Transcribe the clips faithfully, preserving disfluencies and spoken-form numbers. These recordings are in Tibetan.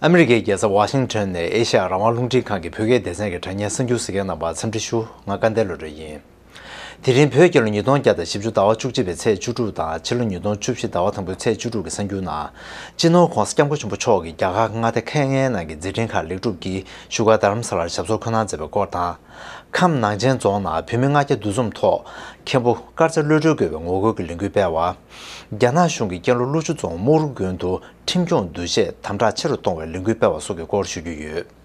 ཨ་མི་རི་ཀའི་རྒྱལ་ས་ཝ་ཤིང་ཊོན་ནས་ཨེ་ཤ་ཡ་རང་དབང་རླུང་འཕྲིན་ཁང་གི་བོད་སྐད་སྡེ་ཚན་གྱི་དྲ་བརྙན་གསར་འགྱུར་གཟིགས་མཁན་རྣམ་པར་འཚམས་འདྲི་ཞུ། ང་སྐལ་ལྡན་བློ་གྲོས་ཡིན། དེ་རིང་བོད་རྒྱལ་ལོ་ཉིས་སྟོང་བརྒྱ་དང་བཞི་བཅུ་ཟླ་བ་བཅུ་གཅིག་པའི་ཚེས་བཅུ་དྲུག་དང་ཕྱི་ལོ་ཉིས་སྟོང་བཅུ་བཞི་ཟླ་བ་དང་པོའི་ཚེས་བཅུ་དྲུག་གི་གསར་འགྱུར་ནང་། སྤྱི་ནོར་༧གོང་ས་༧སྐྱབས་མགོན་ཆེན་པོ་མཆོག་གིས་རྒྱ་གར་གྱི་མངའ་སྡེ་ཁག་ལྔའི་ནང་གི་མཛད་འཕྲིན་ཁག་ལེགས་གྲུབ་ཀྱིས་བཞུགས་སྒར་རྡ་རམ་ས་ལར་ཞབས་སོར་འཁོད་གནང་མཛད་པའི་སྐོར་དང་། ཁམས་ནང་ཆེན་རྫོང་ནང་བོད་མི་ལྔ་བརྒྱ་འདུ་འཛོམས་ཐོག་མཁན་པོ་དཀར་ཚེ་བློ་གྲོས་དགོན་པའི་ངོ་རྒོལ་གྱི་ལས་འགུལ་སྤེལ་བ། རྒྱ་ནག་གཞུང་གིས་ཀན་ལྷོ་ཀླུ་ཆུ་རྫོང་རྨོག་རུ་དགོན་དུ་ཁྲིམས་སྐྱོང་འདུ་ཤེས་དམ་དྲག་ཆེ་རུ་གཏོང་བའི་ལས་འགུལ་སྤེལ་བ་སོགས་ཀྱི་སྐོར་ཞུ་རྒྱུ་ཡོད།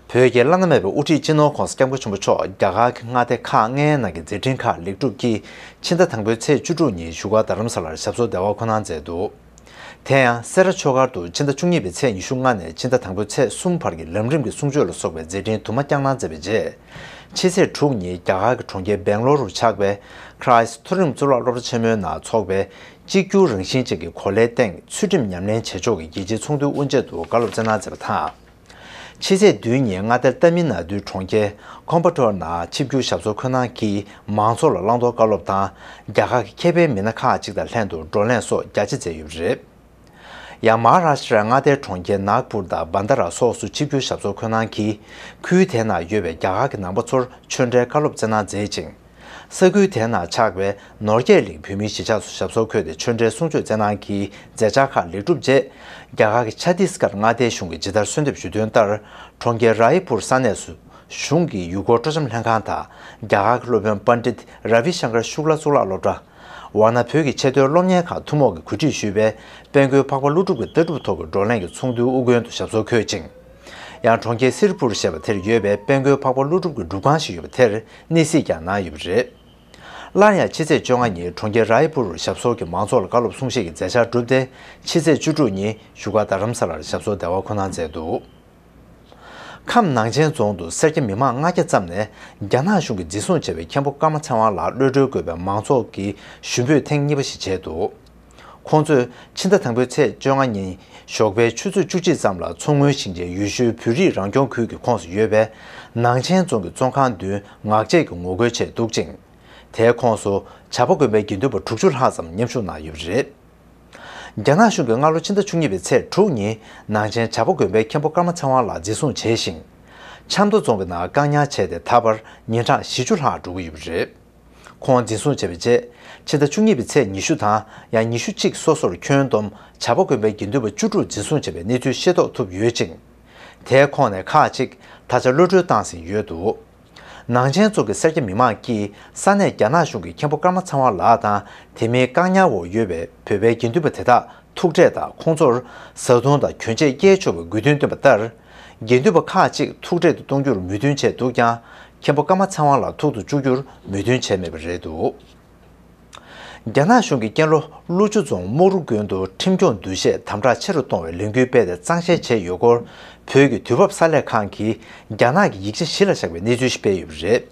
བོད་ཀྱི་བླ་ན་མེད་པའི་དབུ་ཁྲིད་སྤྱི་ནོར་༧གོང་ས་༧སྐྱབས་མགོན་ཆེན་པོ་མཆོག་རྒྱ་གར་གྱི་མངའ་སྡེ་ཁག་ལྔའི་ནང་གི་མཛད་འཕྲིན་ཁག་ལེགས་གྲུབ་ཀྱིས་ཕྱི་ཟླ་དང་པོའི་ཚེས་བཅུ་དྲུག་ཉིན་བཞུགས་སྒར་རྡ་རམ་ས་ལར་ཞབས་སོར་བདེ་བར་འཁོད་གནང་མཛད་འདུག། དེ་ཡང་སེ་ར་ཆོས་སྒར་དུ་ཕྱི་ཟླ་བཅུ་གཉིས་པའི་ཚེས་ཉི་ཤུ་ལྔ་ནས་ཕྱི་ཟླ་དང་པོའི་ཚེས་གསུམ་བར་གྱི་ལམ་རིམ་གྱི་གསུང་ཆོས་ལ་སོགས་པའི་མཛད་འཕྲིན་དུ་མ་བསྐྱངས་གནང་མཛད་པའི་རྗེས། ཕྱི་ཚེས་དྲུག་ཉིན་རྒྱ་གར་གྱི་གྲོང་ཁྱེར་སྦེང་ལོར་དུ་ཆགས་པའི་Christ མཐོ་རིམ་གཙུག་ལག་སློབ་གྲྭ་ཆེན་མོའི་ནང་འཚོགས་པའི་གཅིག་གྱུར་རང་བཞིན་ཅན་གྱི་གོ་ལའི་སྟེང་ཚུལ་ཁྲིམས་ཉམས་ལེན་བྱེད་ཕྱོགས་ཀྱི་རྒྱལ་སྤྱིའི་ཚོགས་འདུའི་དབུ་འབྱེད་དུ་བཀའ་སློབ་སྩལ་གནང་མཛད་པ་དང་། ཕྱི་ཚེས་བདུན་ཉིན་མངའ་སྡེ་ཏཱ་མིལ་ནཱ་ཌུའི་གྲོང་ཁྱེར་ཀོམ་པ་ཊོར་ནང་ཆིབས་བསྒྱུར་ཞབས་སོར་འཁོད་གནང་གིས་མང་ཚོགས་ལ་བླང་དོར་བཀའ་སློབ་དང་། རྒྱ་གར་གྱི་ཁེ་ཕན་མི་སྣ་ཁག་ཅིག་དང་ལྷན་དུ་བགྲོ་གླེང་སོགས་རྒྱ་ཆེ་མཛད་ཡོད་པ་རེད། ཡང་མ་ཧཱ་རཱ་ཤི་ཏྲའི་མངའ་སྡེའི་གྲོང་ཁྱེར་ནཱག་པུར་དང་བྷན་དྷ་ར་སོགས་སུ་ཆིབས་བསྒྱུར་ཞབས་སོར་འཁོད་གནང་གིས་ཁུལ་དེ་ན་ཡོད་པའི་རྒྱ་གར་གྱི་ནང་པ་ཚོར་ཆོས་འབྲེལ་བཀའ་སློབ་སྩལ་གནང་མཛད་ཅིང་། ས་ཁུལ་དེ་ན་ཆགས་པའི་ནོར་རྒྱས་གླིང་བོད་མིའི་གཞིས་ཆགས་སུ་ཞབས་སོར་འཁོད་དེ་ཆོས་འབྲེལ་གསུང་ཆོས་སྩལ་གནང་གིས་མཛད་འཆར་ཁག་ལེགས་གྲུབ་རྗེས། རྒྱ་གར་གྱི་ཆ་ཏིས་གྷར་མངའ་སྡེའི་གཞུང་གིས་ཇི་ལྟར་གསོལ་འདེབས་ཞུས་དོན་ལྟར། གྲོང་ཁྱེར་རའི་པུར་ས་གནས་སུ་གཞུང་གི་ཡུལ་སྐོར་སྤྲོ་འཆམ་ལྷན་ཁང་དང་རྒྱ་གར་གྱི་སློབ་དཔོན་པཎྜི་ཏ་ར་བི་ཤང་ཀར་ཤུག་ལ་གཙུག་ལག་སློབ་གྲྭ། འོ་ན་བོད་ཀྱི་ཆེས་མཐོའི་སློབ་གཉེར་ཁང་ཐུན་མོང་གིས་གོ་སྒྲིག་ཞུས་པའི་དཔལ་མགོན་འཕགས་པ་ཀླུ་སྒྲུབ་ཀྱི་ལྟ་གྲུབ་ཐོག་གི་བགྲོ་གླེང་གི་ཚོགས་འདུའི་དབུ་མགོན་དུ་ཞབས་སོར་འཁོད་ཅིང་། ཡང་གྲོང་ཁྱེར་སིར་པུར་ཞེས་པ་དེར་ཡོད་པའི་དཔལ་མགོན་འཕགས་པ་ཀླུ་སྒྲུབ་ཀྱི་སྒྲུབ་ཁང་ཞིག་ཡོད་པ་དེར་གནས་གཟིགས་ཀྱང་གནང་ཡོད་པ་རེད། སླར་ཡང་ཕྱི་ཚེས་བཅོ་ལྔ་ཉིན་གྲོང་ཁྱེར་རའི་པུར་རུ་ཞབས་སོར་གྱི་མང་ཚོགས་ལ་བཀའ་སློབ་གསུང་བཤད་ཀྱི་མཛད་འཆར་གྲུབ་སྟེ་ཕྱི་ཚེས་བཅུ་དྲུག་ཉིན་བཞུགས་སྒར་རྡ་རམ་ས་ལར་ཞབས་སོར་བདེ་བར་འཁོད་གནང་མཛད་འདུག། ཁམས་ནང་ཆེན་རྫོང་དུ་སེར་སྐྱ་མི་མང་ལྔ་བརྒྱ་ཙམ་ནས་རྒྱ་ནག་གཞུང་གིས་འཛིན་བཟུང་བྱས་པའི་མཁན་པོ་ཀརྨ་ཚེ་དབང་ལགས་གློད་གྲོལ་དགོས་པའི་མང་ཚོགས་ཀྱི་ཞུ་འབོད་ཐེངས་གཉིས་པ་ཞིག་བྱས་འདུག། ཁོང་ཚོས་ཕྱི་ཟླ་དང་པོའི་ཚེས་བཅོ་ལྔ་ཉིན་ཞོགས་པའི་ཆུ་ཚོད་བཅུ་གཅིག་ཙམ་ལ་མཚོ་སྔོན་ཞིང་ཆེན་ཡུལ་ཤུལ་བོད་རིགས་རང་སྐྱོང་ཁུལ་གྱི་ཁོངས་སུ་ཡོད་པའི་ནང་ཆེན་རྫོང་གི་བཙོན་ཁང་མདུན་ངག་བཅད་ཀྱི་ངོ་རྒོལ་བྱས་འདུག་ཅིང་། དེའི་ཁོངས་སུ་བྱ་པ་དགོན་པའི་དགེ་འདུན་པ་དྲུག་ཅུ་ལྷག་ཙམ་མཉམ་ཞུགས་གནང་ཡོད་པ་རེད། རྒྱ་ནག་གཞུང་གིས་སྔ་ལོ་ཕྱི་ཟླ་བཅུ་གཉིས་པའི་ཚེས་དྲུག་ཉིན་ནང་ཆེན་བྱ་པ་དགོན་པའི་མཁན་པོ་ཀརྨ་ཚེ་དབང་ལགས་འཛིན་བཟུང་བྱས་ཤིང་། ཆབ་མདོ་རྫོང་གི་ནང་བཀག་ཉར་བྱས་ཏེ་ད་བར་ཉིན་གྲངས་བཞི་བཅུ་ལྷག་འགྲོ་གི་ཡོད་པ་རེད། ཁོང་འཛིན་བཟུང་བྱས་པའི་རྗེས་ཕྱི་ཟླ་བཅུ་གཉིས་པའི་ཚེས་ཉི་ཤུ་དང་ཡང་ཉི་ཤུ་གཅིག་སོ་སོར་ཁྱོན་བསྡོམས་བྱ་པ་དགོན་པའི་དགེ་འདུན་པ་བཅུ་དྲུག་འཛིན་བཟུང་བྱས་པའི་གནས་ཚུལ་ཤེས་རྟོགས་ཐུབ་ཡོད་ཅིང་། དེའི་ཁོངས་ནས་ཁག་ཅིག་ད་ཆ་གློད་གྲོལ་བཏང་ཟིན་ཡོད་འདུག། ནང་ཆེན་རྫོང་གི་སེར་སྐྱ་མི་མང་གིས་ས་གནས་རྒྱ་ནག་གཞུང་གིས་མཁན་པོ་ཀརྨ་ཚེ་དབང་ལགས་དང་དེ་མིན་བཀག་ཉར་འོག་ཡོད་པའི་བོད་པའི་དགེ་འདུན་པ་དེ་དག་ཐུག་འཕྲད་དང་ཁོང་ཚོར་བཟའ་བཏུང་དང་གྱོན་ཆས་བསྐྱལ་ཆོག་པའི་དགོས་འདུན་བཏོན་པ་ལྟར། དགེ་འདུན་པ་ཁག་ཅིག་ཐུག་འཕྲད་དུ་གཏོང་རྒྱུར་མོས་མཐུན་བྱས་འདུག་ཀྱང་། མཁན་པོ་ཀརྨ་ཚེ་དབང་ལགས་ཐུག་ཏུ་བཅུག་རྒྱུར་མོས་མཐུན་བྱས་མེད་པ་རེད་འདུག། རྒྱ་ནག་གཞུང་གིས་ཀན་ལྷོ་ཀླུ་ཆུ་རྫོང་རྨོག་རུ་དགོན་དུ་ཁྲིམས་སྐྱོང་འདུ་ཤེས་དམ་དྲག་ཆེ་རུ་གཏོང་བའི་ལས་འགུལ་སྤེལ་ཏེ་གཙང་བཤེར་བྱས་ཡོད་སྐོར། བོད་ཀྱི་དུས་བབ་གསར་ལས་ཁང་གིས་རྒྱ་ནག་གི་ཡིག་ཆ་གཞི་ལ་བཞག་པའི་གནས་ཚུལ་ཞིག་སྤེལ་ཡོད་པ་རེད།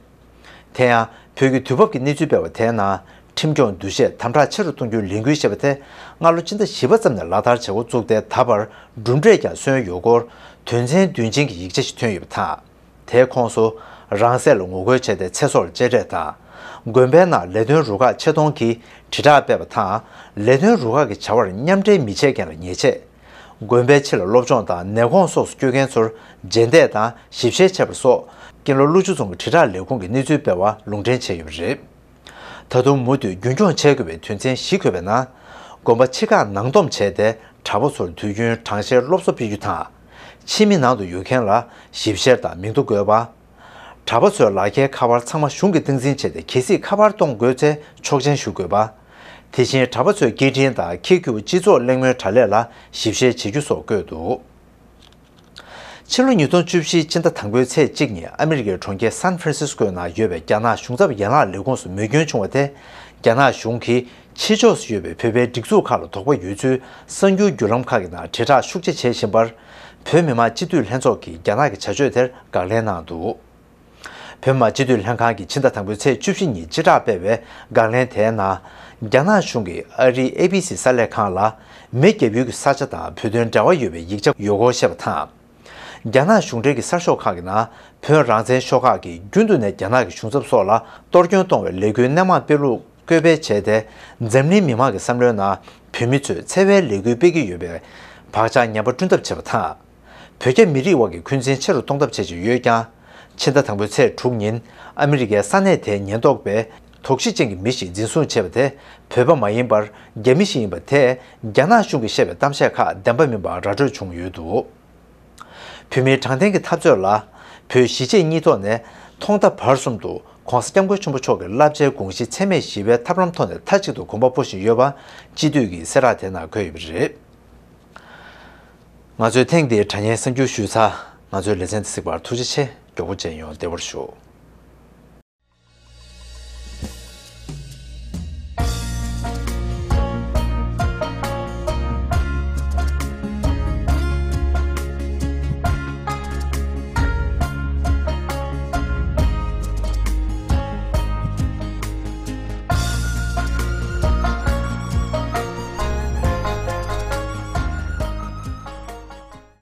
དེ་ཡང་བོད་ཀྱི་དུས་བབ་ཀྱི་གནས་ཚུལ་སྤེལ་བ་དེའི་ནང་། ཁྲིམས་སྐྱོང་འདུ་ཤེས་དམ་དྲག་ཆེ་རུ་གཏོང་རྒྱུའི་ལས་འགུལ་ཞེས་པ་དེ་སྔ་ལོ་སྤྱི་ཟླ་བཞི་པ་ཙམ་ནས་ལག་བསྟར་བྱེད་འགོ་བཙུགས་ཏེ་ད་བར་གྲུབ་འབྲས་ཀྱང་སོན་ཡོད་སྐོར། དོན་ཚན་བདུན་ཅན་གྱི་ཡིག་ཆ་ཞིག་ཐོན་ཡོད་པ་དང་། དེའི་ཁོངས་སུ་རང་སྲེག་ལ་ངོ་རྒོལ་བྱས་ཏེ་ཚེ་སྲོག་ལ་གཅེས་སྤྲས་དང་། དགོན་པའི་ནང་ལས་དོན་རུ་ཁག་ཆེ་མཐོང་གིས་དྲིལ་བསྒྲགས་སྤེལ་བ་དང་། ལས་དོན་རུ་ཁག་གི་བྱ་བར་མཉམ་འབྲེལ་མི་བྱེད་མཁན་ལ་ཉེས་ཆད། དགོན་པའི་ཕྱི་ལ་སློབ་སྦྱོང་དང་ནད་ཁོངས་སོགས་སུ་སྐྱོད་མཁན་ཚོར་རྗེས་འདེད་དང་ཞིབ་བཤེར་བྱས་པ་སོགས། ཀན་ལྷོ་ཀླུ་ཆུ་རྫོང་གི་དྲིལ་བསྒྲགས་ལས་ཁུངས་ཀྱི་གནས་ཚུལ་སྤེལ་བ་ལུང་འདྲེན་བྱས་ཡོད་པ་རེད། ད་དུང་མུ་མཐུད་རྒྱུན་འཁྱོངས་བྱེད་དགོས་པའི་དོན་ཚན་བཞི་འཁོད་པའི་ནང་། དགོན་པ་ཆེ་ཁག་ནང་སྡོམ་བྱས་ཏེ་གྲྭ་པ་ཚོར་དུས་རྒྱུན་གྲངས་བཤེར་སློབ་གསོ་སྤེལ་རྒྱུ་དང་། ཕྱི་མི་ནང་དུ་ཡོད་མཁན་ལ་ཞིབ་བཤེར་དང་མིང་ཐོ་འགོད་པ། གྲྭ་པ་ཚོའི་ལག་འཁྱེར་ཁ་པར་ཚང་མ་གཞུང་གིས་སྟངས་འཛིན་བྱས་ཏེ་གལ་སྲིད་ཁ་པར་གཏོང་དགོས་ཚེ་ཆོག་མཆན་ཞུ་དགོས་པ། དེ་བཞིན་གྲྭ་པ་ཚོའི་སྐད་འཕྲིན་དང་འཁྱེར་རྒྱུ་སྤྱི་ཚོགས་གླེང་མོལ་དྲ་ལས་ལ་ཞིབ་བཤེར་བྱེད་རྒྱུ་སོགས་བཀོད་འདུག། ཕྱི་ལོ་ཉིས་སྟོང་བཅུ་བཞི་ཕྱི་ཟླ་དང་པོའི་ཚེས་གཅིག་ཉིན་ཨ་མི་རི་ཀའི་གྲོང་ཁྱེར་སན་ཧྥ་རན་སིས་ཀོའི་ནང་ཡོད་པའི་རྒྱ་ནག་གཞུང་ཚབ་ཡན་ལག་ལས་ཁུངས་སུ་མེ་སྐྱོན་བྱུང་བ་དེ། རྒྱ་ནག་གཞུང་གིས་ཕྱི་ཕྱོགས་སུ་ཡོད་པའི་བོད་པའི་སྒྲིག་འཛུགས་ཁག་ལ་དོགས་པ་ཡོད་ཚུལ་གསར་འགྱུར་བརྒྱུད་ལམ་ཁག་གི་ནང་དྲིལ་བསྒྲགས་ཤུགས་ཆེ་བྱེད་བཞིན་པར། བོད་མི་མང་སྤྱི་འཐུས་ལྷན་ཚོགས་ཀྱིས་རྒྱ་ནག་གི་བྱ་སྤྱོད་དེར་དགག་ལན་གནང་འདུག། བོད་མི་མང་སྤྱི་འཐུས་ལྷན་ཁང་གིས་ཕྱི་ཟླ་དང་པོའི་ཚེས་བཅུ་བཞི་ཉིན་སྤྱི་བསྒྲགས་སྤེལ་བའི་དགག་ལན་དེའི་ནང་། རྒྱ་ནག་གཞུང་གིས་ཨ་རིའི་ཨེ་བི་སི་གསར་ལས་ཁང་ལ་མི་རྒྱབ་ཡུལ་གྱི་ས་ཆ་དང་བོད་དོན་འབྲེལ་བ་ཡོད་པའི་ཡིག་ཆ་ཡོད་སྐོར་བཤད་པ་དང་། རྒྱ་ནག་གཞུང་འབྲེལ་གྱི་གསར་ཤོག་ཁག་གི་ནང་བོད་རང་བཙན་ཤོག་ཁག་གིས་རྒྱུན་དུ་ནས་རྒྱ་ནག་གི་གཞུང་ཚབ་སོགས་ལ་གཏོར་སྐྱོན་གཏོང་བའི་ལས་འགུལ་སྣེ་མང་སྤེལ་ལུགས་བཀོད་སྤེལ་བྱས་ཏེ། འཛམ་གླིང་མི་མང་གི་བསམ་བློའི་ནང་བོད་མི་ཚོས་འཚེ་བའི་ལས་འགུལ་སྤེལ་གྱི་ཡོད་པའི་ བག་ཆགས་ངན་པ་བསྐྲུན་ཐབས་བྱས་པ་དང་། བོད་རྒྱ་མི་རིགས་དབར་གྱི་འཁོན་འཛིན་ཆེ་རུ་གཏོང་ཐབས་བྱས་བཞིན་ཡོད་ཀྱང་། ཕྱི་ཟླ་དང་པོའི་ཚེས་དྲུག་ཉིན་ཨ་མི་རི་ཀའི་ས་གནས་དེའི་ཉེན་རྟོག་པས་དོགས་གཞི་ཅན་གྱི་མི་ཞིག་འཛིན་བཟུང་བྱས་པ་དེ་བོད་པ་མ་ཡིན་པར་རྒྱ་མི་ཞིག་ཡིན་པ་དེས་རྒྱ་ནག་གཞུང་གིས་བཤད་པའི་གཏམ་བཤད་ཁག་བདེན་པ་མིན་པ་ར་སྤྲོད་བྱུང་ཡོད་འདུག་བོད་མིའི་དྲང་བདེན་གྱི་འཐབ་རྩོད་ལ་བོད་གཞིས་བྱེས་གཉིས་ཐོག་ནས་ཐོག་མཐའ་བར་གསུམ་དུ་༸གོང་ས་༸སྐྱབས་མགོན་ཆེན་པོ་མཆོག་གི་བསླབ་བྱའི་དགོངས་གཞི་འཚེ་མེད་ཞི་བའི་ཐབས་ལམ་ཐོག་ནས་མཐའ་གཅིག་ཏུ་གོམ་པ་སྤོ་བཞིན་ཡོད་པ་སྤྱི་འཐུས་ཀྱི་གསལ་བསྒྲགས་དེ་ནང་འཁོད་ཡོད་པ་རེད། ང་ཚོས་ཐེངས་འདིའི་དྲ་བརྙན་གསར་འགྱུར་ཞུས་ཚར། ང་ཚོའི་ལེ་ཚན་འདི་གཟིགས་པར་ཐུགས་རྗེ་ཆེ། མགྱོགས་པོ་མཇལ་ཡོང་། བདེ་བར་བཞུགས།